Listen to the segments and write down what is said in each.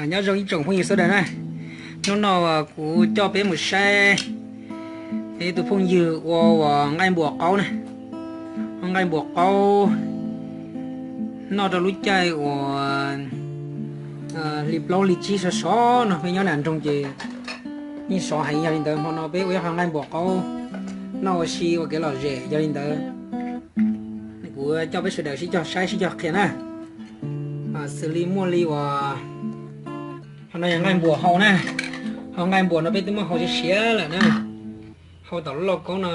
Nyob zoo ib tsoom phooj ywg sawv daws na, hnub no kuv coj peb mus saib ib tug phooj ywg ua nqaij npuas qaub na. Nqaij npuas qaub noj rau lub caij uas hli plaub hli tsib sov sov no, peb nyob nram nroog ces yeej sov heev. Yog li ntawd hmo no peb ua ib qho nqaij npuas qaub noj ua si ua kev lom zem. Yog li ntawd kuv coj peb sawv daws sib cog saib sib cog qhia na. Xws li muaj li uas qhov no yog nqaij npuas hau na. Ho nqaij npuas no peb twb muab hau siav siav lawm na. Hau tom lub lauj kaub no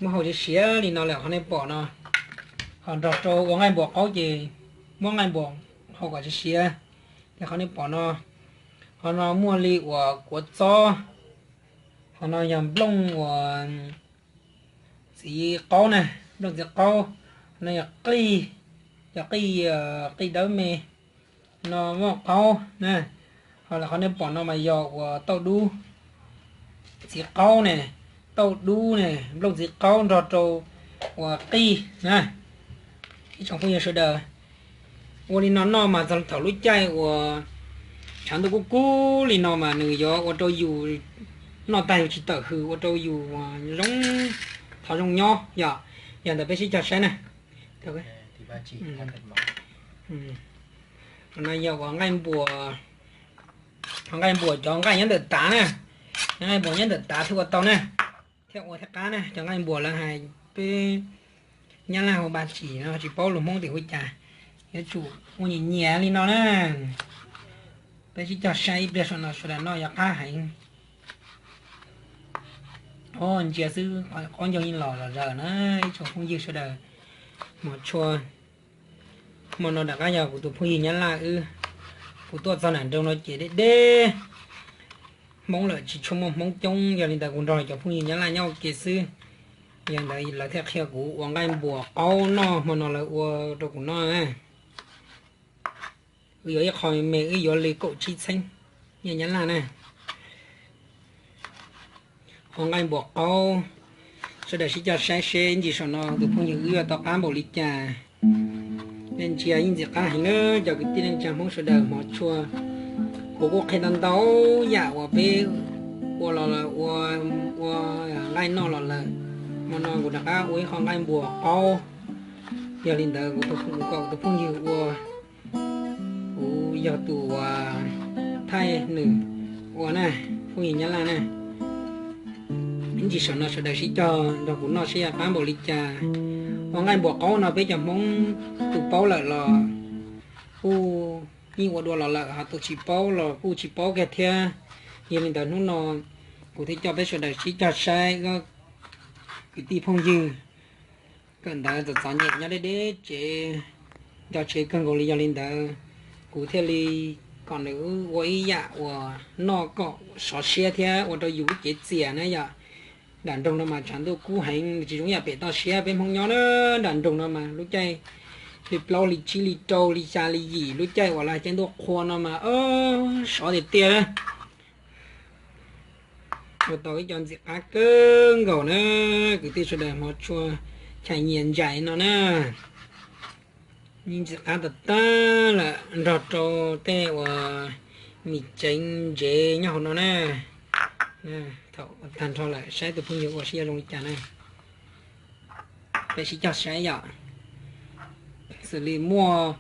muab hau siav siav li no lawm, qhov nej pom no. Ho nrog rau ua nqaij npuas qaub ces muab nqaij npuas hau kom siav siav li qhov nej pom no. Qhov no muaj li uas kuav txob. Qhov no yog nplooj uas txiv qaub na, nplooj txiv qaub. Qhov no yog qij, cov qij, qij dawb me no muaj qaub na. Ho lawm qhov nej pom no mas yog uas tauj dub txiv qaub ne, tauj dub ne, nplooj txiv qaub nrog rau uas qij na. Ib tsoom phooj ywg sawv daws, ua li no noj mas txog thaum lub caij uas tshav ntuj kub kub li no mas nws yuav ua rau yus noj tag yus tsis tawm hws, ua rau yus zoo thov zoo nyob yom. Yog ntawd peb sib cog saib na. Qhov no yog uas nqaij npuas, nqaij npuas cov nqaij nyob ntawm tav na, nqaij npuas nyob ntawm tav thiaj ua tau na, thiaj ua thiaj qab na. Cov nqaij npuas lawv hais peb Nyab Laj hu ba tsim no tsis paub lus Hmoob tias hu cas, yuav tsum ua nyias nyias li no na. Peb sib cog saib ib pliag saum no sawv daws noj yuav qab heev. Ntsia xwb qaub ncaug yeej los zom zaws na ib tsoom phooj ywg sawv daws. Hmov tshua, hmo no rov qab yog kuv tus phooj ywg Nyab Laj wb, kuv tuaj txog nram nroog no ces deb deb Hmoob lawm tsis tshua muaj Hmoob coob, yog li ntawd kuv nrog cov phooj ywg Nyab Laj nyob ua ke xwb. Yog ntawd lawv thiaj qhia kuv ua nqaij npuas qaub noj, hmo no lawv ua rau kuv noj na. Wb yuav ib qho me me wb yuav li kaum tsib txheeb nyiaj Nyab Laj na. Ua nqaij npuas qaub, sawv daws sib cog saib seb ntsis saum no tus phooj ywg wb yuav tau qab npaum li cas. Nej ntsia yeej ntxim qab heev na cov kwv tij neej tsa Hmoob sawv daws. Hmov tshua, kuv kuj qhia tau ntau yam uas peb ua los lawm, ua nqaij noj los lawm. Hmo no kuv rov qab ua ib qho nqaij npuas qaub. Yog li ntawd kuv kom kuv tus phooj ywg ua, kuv yog tus uas thaij nws ua na, phooj ywg Nyab Laj na. Ib ntsis saum no sawv daws sib cog nrog kuv noj seb yuav qab npaum li cas. Ua nqaij npuas qaub no peb cov Hmoob tus paub lawm los kuj yeej ua dua los lawm, ho tus tsis paub los kuj tsis paub kiag thiab. Yog li ntawd hnub no kuv thiaj coj peb sawv daws sib cog saib kwv tij phooj ywg. Kawm ntawv txom txom nyem nyob deb deb tsev, nco tsev kawg nkaus li. Yog li ntawd kuv thiaj li kom nws ua ib yam uas noj kom sov siab thiab ua rau yus lub cev txias na yom. Nram nroog no mas tshav ntuj kub heev, tsis zoo yam pem toj siab peb Hmoob nyob na. Nram nroog no mas lub caij hli plaub hli tsib hli rau hli xya hli yim lub caij uas lawv caij ntuj qhua no mas sov tiag tiag na. Ua tau ib co ntxim qab kawg nkaus na, kwv tij sawv daws hmov tshua, chais nyias ntsais no na. Ntxim qab tag tag lawm nrog rau tej uas mis ceev ntsev nyob hauv no na. Thaum tag nrho lawm saib tus phooj ywg ua seb yuav zoo li cas na. Peb sib cog saib yom. Xws li muaj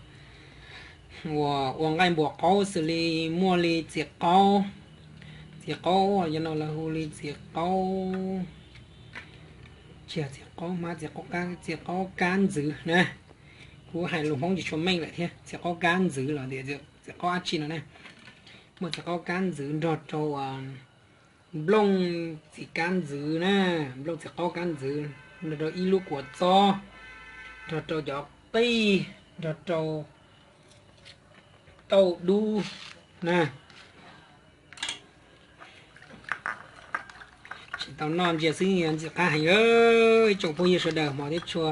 uas ua nqaij npuas qaub xws li muaj li txiv qaub, txiv qaub yog no lawv hu li txiv qaub, tsis yog txiv qaub hmab, txiv qaub kab ntxwv na. Kuv hais lus Hmoob tsis tshua meej lawm thiab, txiv qaub kab ntxwv los tias txiv qaub dab tsi no na. Muaj txiv qaub kab ntxwv nrog rau nplooj txiv kab ntxwv na, nplooj txiv qaub kab ntxwv, nrog rau ib lub kua txob, nrog rau cov qij, nrog rau tauj dub na. Tsis tau noj ntsia xwb ntxim qab heev. Ib tsoom phooj ywg sawv daws hmov thiab tshua,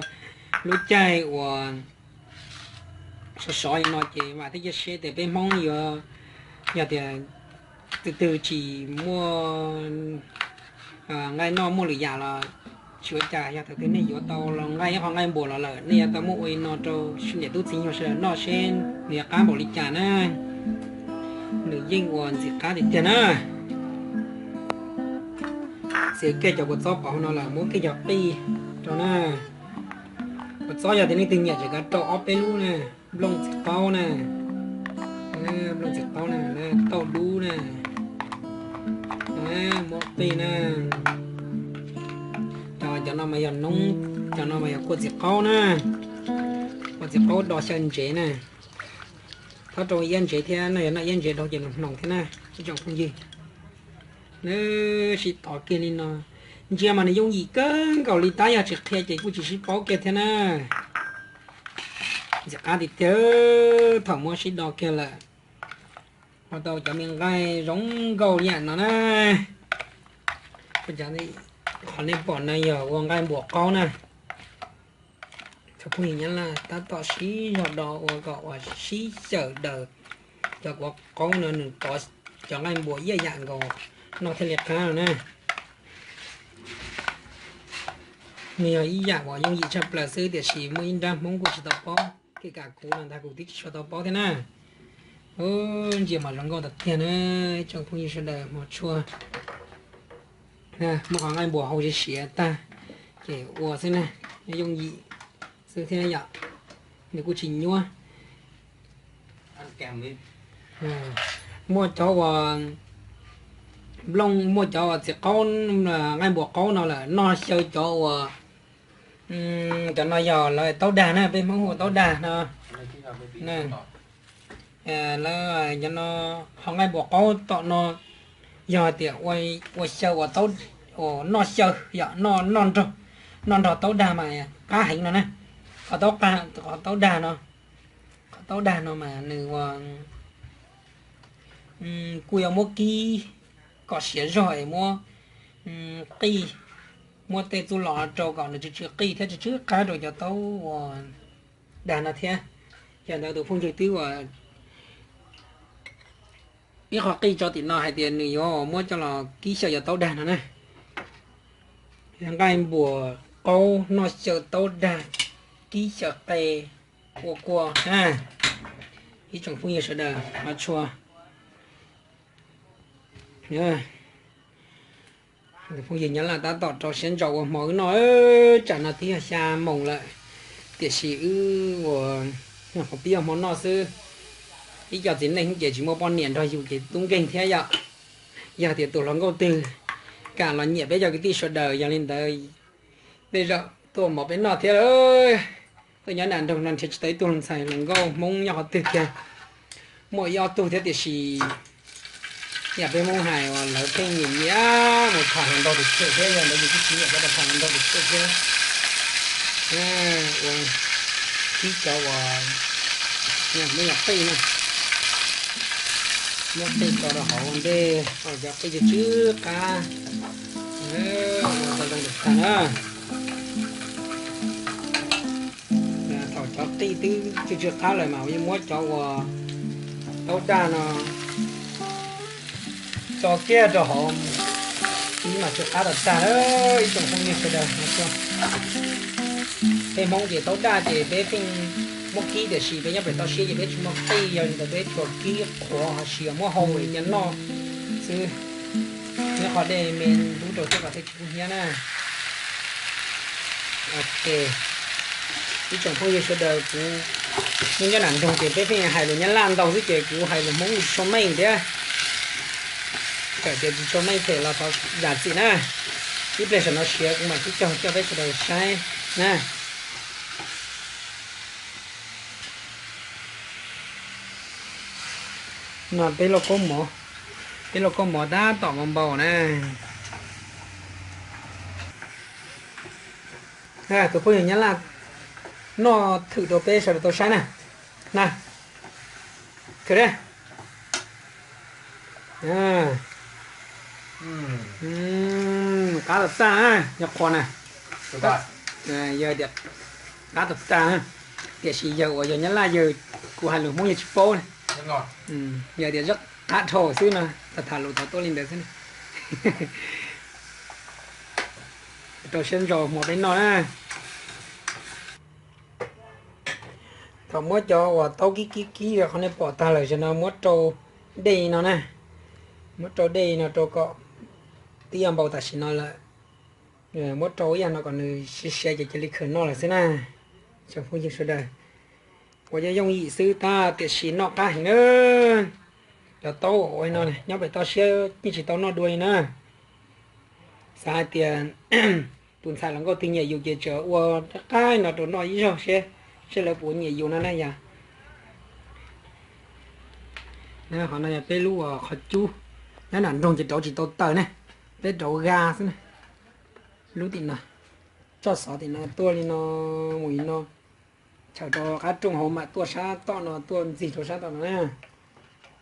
lub caij uas sov sov li no ces vam thiab cia siab tias peb Hmoob yuav, yog tias tus twg tsis muaj nqaij noj muaj lwm yam los tsis ua cas, yog thaum twg nej yuav tau los nqaij ib qho nqaij npuas los lawm nej yuav tau muab ua li no rau sawv daws tub txiv nyuag sawv daws noj seb nws yuav qab npaum li cas na. Nws yeej ua ntxim qab tiag tiag na. Txiav kiag cov kua txob pov hauv no lawm muab kiag cov qij rau na. Kua txob yog tias leej twg nyiam ces kav rau ob peb lub na. Nplooj txiv qaub na, nplooj txiv qaub na, tauj dub na, muab qij na. Cov, cov no mas yog noob, cov no mas yog kua txiv qaub na, kua txiv qaub do xyaw ntsev na. Thaub rau iab ntsev thiab no, yog noj iab ntsev dhau ces nws hnoos thiab na ib tsoom phooj ywg. Nws sib tov kiag li no, ntsia mas nws yooj yim kawg nkaus li, tab yog tsis qhia ces kuj tsis sib paub kiag thiab na. Ntxim qab tiag tiag, thaum muab sib do kiag lawm, ua tau cov me nqaij zoo nkauj li no na. Qhov nej pom no yog ua nqaij npuas qaub na. Tsoom phooj ywg nyob Nyab Laj tab tom sib zog do ua kom uas sib xyaw daws cov kua qaub no nws tov cov nqaij npuas ib yam nkaus, noj thiaj li qab no na. Nws yog ib yam uas yooj yim tshaj plaws xwb, tiam sis muaj ib nrab Hmoob kuj tsis tau paub, kis kam kuv los ntag kuv twb tsis tshua tau paub thiab na. Ntsia mas zoo nkauj tiag tiag na, ib tsoom phooj ywg sawv daws, hmo tshua. Muaj qhov nqaij npuas hau siav siav tag, ces ua xwb na, yooj yim xwb thiab yom, nws kuj tsis nyuab. Muaj cov uas nplooj, muaj cov uas txiv qaub, nqaij npuas qaub no lawm noj xyaw cov uas, cov no yog lawv taub dag na, peb Hmoob hu ua taub dag no. Lawv, cov no, ho nqaij npuas qaub tom no yog tias ua xyaw uas noj xyaw yom, noj nrog taub dag mas qab heev no na. Qhov taub dag no, qhov taub dag no mas nws ua, kuj yuav muab kib kom siav zog es muab qij, muab tej txuj lom rau kom nws tsw tsw qij thiab tsw tsw qab rau cov taub uas dag no thiab. Yog ntawd tus phooj ywg twb ua ib qho qij tso tim no hais tias nws yuav muab coj los kib xyaw cov taub dag no na. Nqaij npuas qaub noj xyaw taub dag, kib xyaw qe ua kua na. Ib tsoom phooj ywg sawv daws, hmo tshua. Phooj ywg Nyab Laj tab tom rau siab ntso ua hmo wb noj, tsam no twb yog xya moos lawm, tiam sis wb ua, qhov pib yog hmo noj xwb. Ib co txiv neej ces tsis muaj poj niam nrog yus ces tub nkeeg thiab yom. Yog tias tus hluas nkauj twg kam los nyiam peb cov kwv tij sawv daws, yog li ntawd peb zaum tuaj mov peb noj thiab. Tuaj nyob nram nroog no nrhiav tsis tau ib tug ntxhais hluas nkauj Hmoob nyob qhov twg kiag. Muaj ib ob tug thiab tiam sis yam peb Hmoob hais uas lawv pheej nyiam nyiam mus tham hluas nraug tim tsam thiab, yog ntawd yus kuj tsis nyiam cov tham hluas nraug tim tsam thiab. Ua kib cov uas muaj qij na, muab qij tso rau hauv ua ntej, cov qij tsw tsw qab, ua tau zoo lawm tag na. Thaum cov qij twb tsw tsw qab lawm mas yeej muab cov uas taub dag no tso kiag rau hauv, kib mas tsw qab tas tag na. Ib tsoom phooj ywg sawv daws, peb Hmoob ces taub dag ces peb pheej muab kib, tiam sis peb nyob pem toj siab ces peb tsis muaj qij, yog li ntawd peb tsuas kib qhuav ho sis muab hau es cov noj xwb. Nyob qhov dej me ntub rau thiab kom thiaj tsis kub hnyiab na. Ok, ib tsoom phooj ywg sawv daws, kuv nyob nram nroog ces peb pheej hais lus Nyab Laj ntau xwb ces kuv hais lus Hmoob tsis tshua meej thiab. Txawm tias tsis tshua meej them los thov zam txim na. Ib pliag saum no siav kuv mam sib cog coj peb sawv daws saib na. No peb lauj kaub mov, peb lauj kaub mov tab tom npau npau na. Tus phooj ywg Nyab Laj noj thwm rau peb sawv daws tau saib na. Na, thwm. Qab tas tag, nyob qhuav na. Yog tias qab tas tag, tiam sis yawg uas yog Nyab Laj yawg, kuv hais lus Hmoob yawg tsis paub na. Yog tias qab dhau xwb no, tham tham lus tau tuaj li ntawd xwb. Rau siab ntso hmo peb noj na. Thaum muab cov uas taub kib kib kib qhov nej pom tag lawm no muab rau dej no na, muab rau dej no rau kom twb yog npau tam sim no lawm, muab rau ib yam no kom nws siav siav ces cia li khaws noj lawm xwb na. Tsoom phooj ywg sawv daws, ua yooj yooj yim xwb tab tiam sis noj qab heev na. Cov taub uas ua no nyob pem toj siab yeej tsis tau noj dua li na. Xav hais tias tus ntxhais hluas nkauj twg nyiam yus ces tsuas ua qab no rau noj ib zaug seb, seb lawv puas nyiam yus no na yog. Qhov no yog peb lub uas qhov cub, nyob nram nroog ces rauv tsis tau taws ne, peb rauv ga xwb na. Lub tim no, txoj xov tim no tuaj li no, mus li no, chaws rau qab rooj hauv mam tuaj sab toj no, tuaj ntxig rau sab toj no na.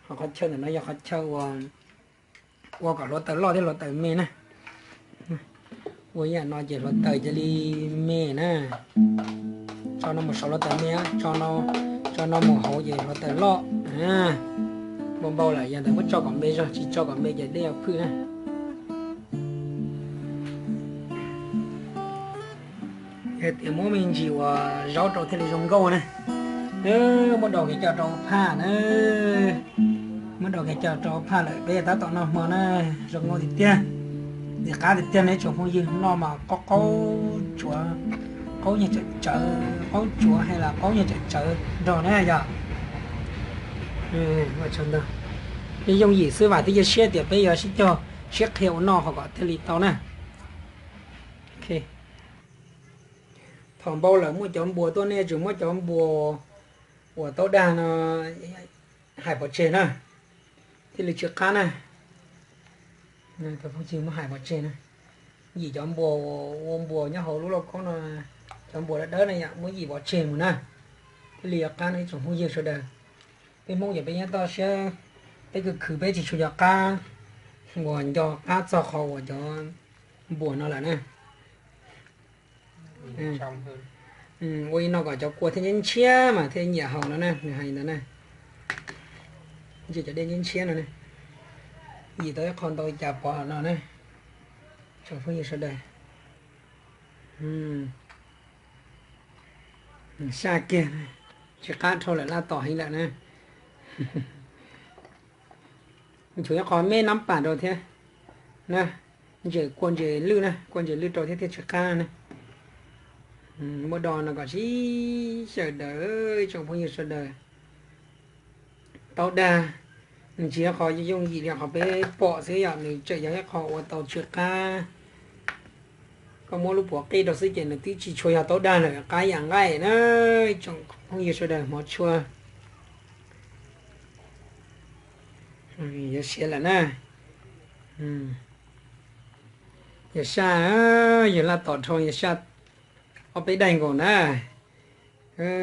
Ho qhov chaw ntawm no yog qhov chaw uas ua kom hluav taws loj thiab hluav taws me na. Ua ib yam no ces hluav taws cia li me na. Tso no mus saum hluav taws me, tso no mus hauv ces hluav taws loj. Npau npau lawm yog ntawd muab tso kom me zog, tsis tso kom me ces dej yuav phwj na. Yog tias muab me ntsis uas zaub rau thiaj li zoo nkauj na. Muab dau kev coj rau phaj na. Muab dau kev coj rau phaj lawm peb tab tom noj hmo na. Zoo nkauj tiag tiag, ntxim qab tiag tiag ne tsoom phooj ywg, noj mas qaub qaub tsuav, qaub nyuag tsawv tsawv, qaub tsuav hais los qaub nyuag tsawv tsawv nrog na yog. Yooj yim xwb, vam thiab cia siab tias peb yuav sib cog sib qhia ua noj ho kom thiaj li tau na. Thaum npau lawm muaj cov npuas tuaj, nej tsuas muab cov npuas uas taub dag no hais pov tseg na, thiaj li tsw qab na. Muab hais pov tseg na. Yim cov npuas, ua npuas nyob hauv lub lauj kaub no, cov npuas dawb dawb na yom, muab yim pov tseg mus na, thiaj li yuav qab no ib tsoom phooj ywg sawv daws. Peb Hmoob ces peb nyob toj siab, peb khwv khwv peb tsis tshua nco qab, uas nco qab txog qhov uas cov npuas no lawm na. Ua li no kom cov kua thiaj ntshiab mas thiaj nyiam haus no na, nws hais li ntawd na. Ntsia cov dej ntshiab ntshiab no na, yim tau ib qho ntau li cas pov no na, tsoom phooj ywg sawv daws. Saj kiag, tsw qab dhau lawm, laj tom heev lawm na. Nchuav ib qho me nab pam rau thiab na, ntses kua ntses lwj na, kua ntses lwj rau thiab thiaj tsw qab na. Muab do no kom sib sawv daws, tsoom phooj ywg sawv daws. Taub dag, nws tsis yog qhov yooj yim li qhov peb pom xwb yom, nws tseem yog ib qho ua tau tsw qab. Koj muab lub puav qij rau xwb ces nws twb tsis tshua yog taub dag lawm, qab yam nqaij na. Tsoom phooj ywg sawv daws, hmov tshua. Yuav siav lawm na. Yawg Saj, yawg laj tom dhau yawg Saj ob peb daig nkaus na.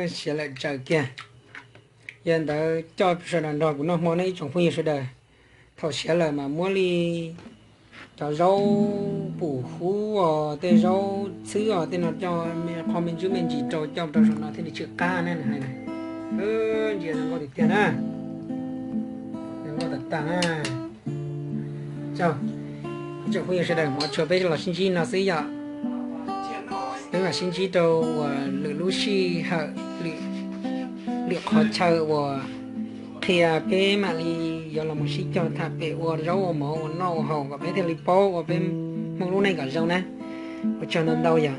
Siav lawm tsaws kiag. Yog ntawd coj sawv daws nrog kuv noj hmo nej ib tsoom phooj ywg sawv daws. Thaum siav lawm mas muab li cov zaub pum hub os, tej zaub txhwb os, tej no coj me qho me ntsuab me ntsis rau, coj rau saum no thiaj li tsw qab na, nws hais na. Ntsia zoo nkauj tiag tiag na. Zoo nkauj tag tag na. Ib tsoom phooj ywg sawv daws, hmov tshua, peb los sib ntsib no xwb yom. Peb mam sib ntsib rau uas lwm lub sij hawm, lwm qhov chaw uas qhia peb mam li yuav los mus sib cog tham pem ua zaub ua mov ua noj ua haus kom peb thiaj li paub ua peb Hmoob lub neej kom zoo na. Ua tsaug ntau ntau yom.